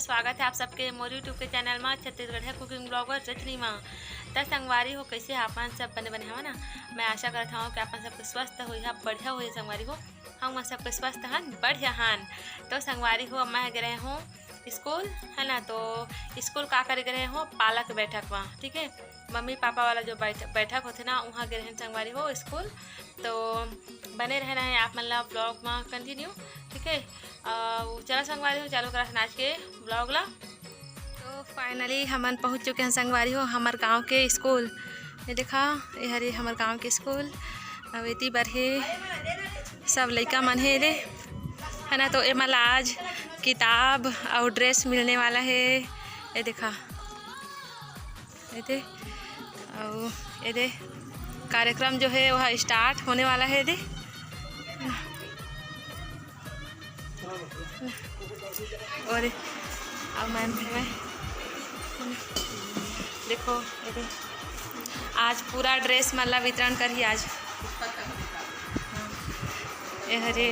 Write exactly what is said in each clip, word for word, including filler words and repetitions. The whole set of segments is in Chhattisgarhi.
स्वागत है आप सबके मोर YouTube के चैनल मा, छत्तीसगढ़िया कुकिंग ब्लॉगर रजनी मा। त संगवारी हो, कैसे आप मन सब? बने बने हवा ना? मैं आशा करत हवं कि आप मन सबके स्वस्थ होइहा, बढ़िया होइहा संगवारी हो। हम मन सबके स्वस्थ हन, बढ़िया हन। तो संगवारी हो, अब मैं गे रहे हवं स्कूल, है ना? तो स्कूल का करे गे रहे हवं? पालक बैठक मा, ठीक है, मम्मी पापा वाला जो बैठ-, बैठक होथे ना, उहाँ गे रहेन संगवारी हो स्कूल। तो बने रहना है आप मन ला ब्लॉग मा कंटिन्यू, ठीक है। अउ चला संगवारी हो, चालू करत हन आज के ब्लॉग ला। तो फाइनली हमन पहुँच चुके हैं संगवारी हो हमर गांव के स्कूल। ये देखा, ये हरे हमर गांव के स्कूल। अब एती बर हे सब लइका मन हे रे, है ना? तो एमन ला आज किताब अउ ड्रेस मिलने वाला है। ये देखा, ये दे, अउ ये दे, कार्यक्रम जो है वह स्टार्ट होने वाला है। ये दे, और अब मैं, मैं देखो, ये दे, आज पूरा ड्रेस मन ला वितरण करही आज। ये हरे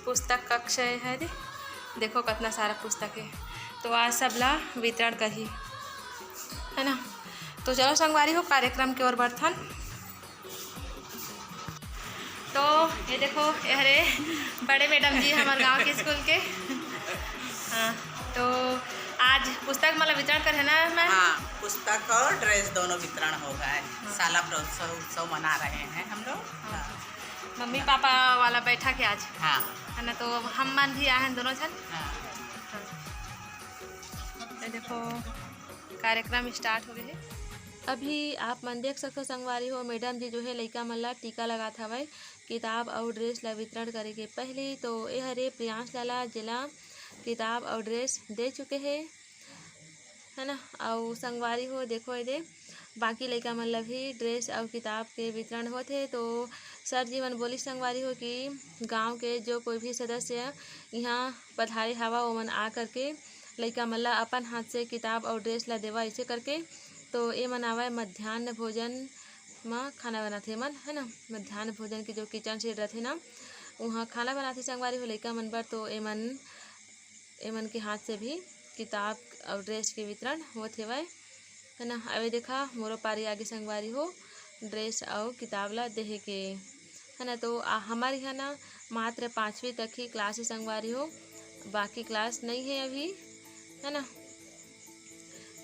पुस्तक कक्ष है, है दे, देखो कितना सारा पुस्तक है। तो आज सब ला वितरण करही, है ना? तो चलो संगवारी हो, कार्यक्रम के ओर बढ़थन। तो ये देखो, ये हरे बड़े मैडम जी हमर गांव के स्कूल के। हाँ, तो आज पुस्तक मतलब वितरण करे ना मैं? हाँ, पुस्तक और ड्रेस दोनों वितरण होगा। हाँ। शाला प्रवेशोत्सव मना रहे हैं हम लोग। हाँ। हाँ। मम्मी पापा वाला बैठक है आज। हाँ। है ना, तो हम मन भी आए हैं दोनों झन। हाँ। हाँ। ये देखो, कार्यक्रम स्टार्ट हो गए है। अभी आप मन देख सकथो संगवारी हो, मैडम जी जो है लइका मन ला टीका लगात हवय किताब अउ ड्रेस ला वितरण करे के पहली। तो ये हरे प्रियांश लाला, जेला किताब अउ ड्रेस दे चुके हे, है ना। अउ संगवारी हो, देखो ये दे, बाकी लइका मन ला भी ड्रेस अउ किताब के वितरण होत हे। तो सर जी मन बोलिस संगवारी हो कि गांव के जो कोई भी सदस्य इहाँ पधारे हवा, ओमन आ करके लइका मन ला अपन हाथ से किताब अउ ड्रेस ला देवा, ऐसे करके। तो एमन आवय मध्यान्ह भोजन म खाना बनाथे एमन, है ना। मध्यान्ह भोजन के जो किचन शेड रथे ना, उहाँ खाना बनाथे संगवारी हो लइका मन बर। तो एमन, एमन के हाथ से भी किताब अउ ड्रेस के वितरण होत हेवय, है ना। अवे देखा, मोरो पारी आगे संगवारी हो, ड्रेस अउ किताब ला देहे के, है ना। तो आ, हमर इहाँ ना मात्र पाँचवीं तक ही क्लास है संगवारी हो, बाकी क्लास नहीं है अभी, है ना।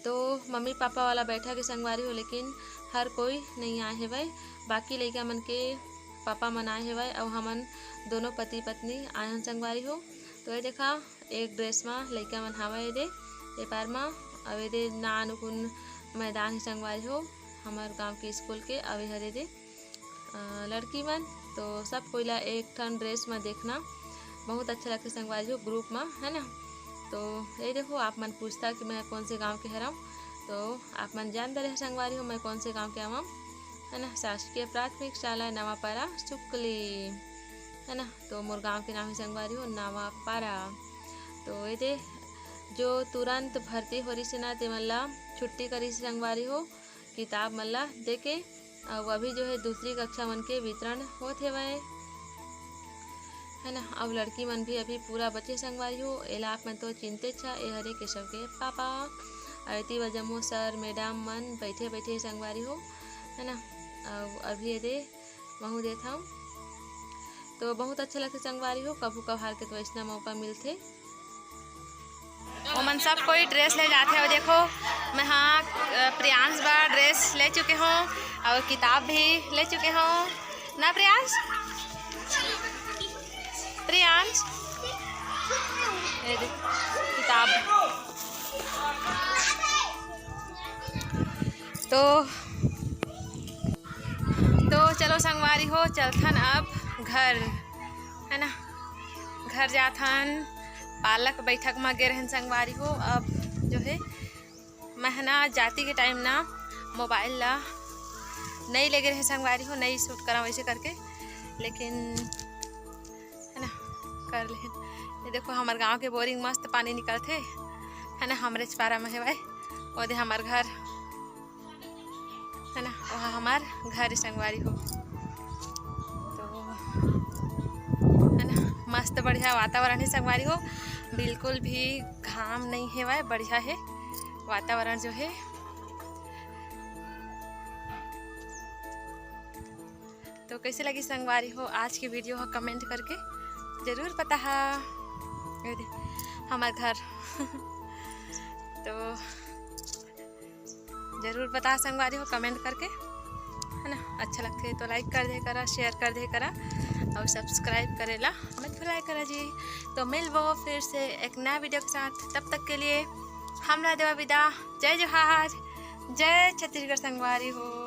तो मम्मी पापा वाला बैठक है संगवारी हो, लेकिन हर कोई नहीं आए हेवय। बाकी लइका मन के पापा मन आए हेवय, अउ हमन दोनों पति पत्नी आए हन संगवारी हो। तो ये देखा, एक ड्रेस मा लइका मन हावय एदे, ए पार मा, अउ एदे नान कुन मैदान ही संगवारी हो, हमर गांव के स्कूल के, अउ ए हरे दे, अ, लड़की मन। तो सब कोई ला एक ठन ड्रेस मा देखना बहुत अच्छा लगथे संगवारी हो, ग्रुप मा, है ना। तो ये देखो, आप मन पूछता कि मैं कौन से गांव के हरव, तो आप मन जान डरे हो संगवारी हो, मैं कौन से गांव के आवम, है ना। शासकीय प्राथमिक शाला नवापारा सुकली, है ना। तो मोर गांव के नाम है संगवारी हो नवापारा। तो ये दे, जो तुरंत भर्ती हो रही से ना, ते मन ला छुट्टी करी से संगवारी हो, किताब मन ला दे के। अउ अभी जो है दूसरी कक्षा मन के वितरण होत हेवय, है ना। अब लड़की मन भी अभी पूरा बचे संगवारी हो, एला आप मन तो चिंते छा, ए हरे केशव के पापा। अउ एती बर जम्मो सर मैडम मन बैठे बैठे संगवारी हो, है ना। अउ अभी एदे महू देत हव। तो बहुत अच्छा लगथे संगवारी हो, कभू कभार के तो अइसना मौका मिलथे। ओमन सब कोई ड्रेस ले जाथे। अउ देखो, मैं हाँ, अ, प्रियांश बर ड्रेस ले चुके हव अउ किताब भी ले चुके हव ना प्रियांश? प्रियांश, ये देख, किताब। तो तो चलो संगवारी हो, चलथन अब घर, है ना। घर जाथन, पालक बैठक मा गे रहन संगवारी हो। अब जो है, मैं ना जाती के टाइम ना मोबाइल ला नहीं लेगे रहे संगवारी हो, नहीं शूट करा वैसे करके, लेकिन है ना, कर लेन। ये देखो, हमर गांव के बोरिंग मस्त पानी निकलथे, है ना, हमरे छपारा में है भाई। वो दे हमर घर, है ना, वहाँ हमार घर है संगवारी हो। तो है ना, मस्त बढ़िया वातावरण है संगवारी हो। बिल्कुल भी घाम नहीं हेवय, बढ़िया हे वातावरण जो हे। तो कैसे लगी संगवारी हो आज की वीडियो ह, कमेंट करके जरूर बताहा। ये दे, हमर घर तो जरूर बताहा संगवारी हो कमेंट करके, है ना। अच्छा लगथे तो लाइक कर दे करा, शेयर कर दे करा और सब्सक्राइब करे ला मत भुलाए करा जी। तो मिलबो फिर से एक नया वीडियो के साथ, तब तक के लिए हमला देवा विदा। जय जोहार, जय छत्तीसगढ़ संगवारी हो।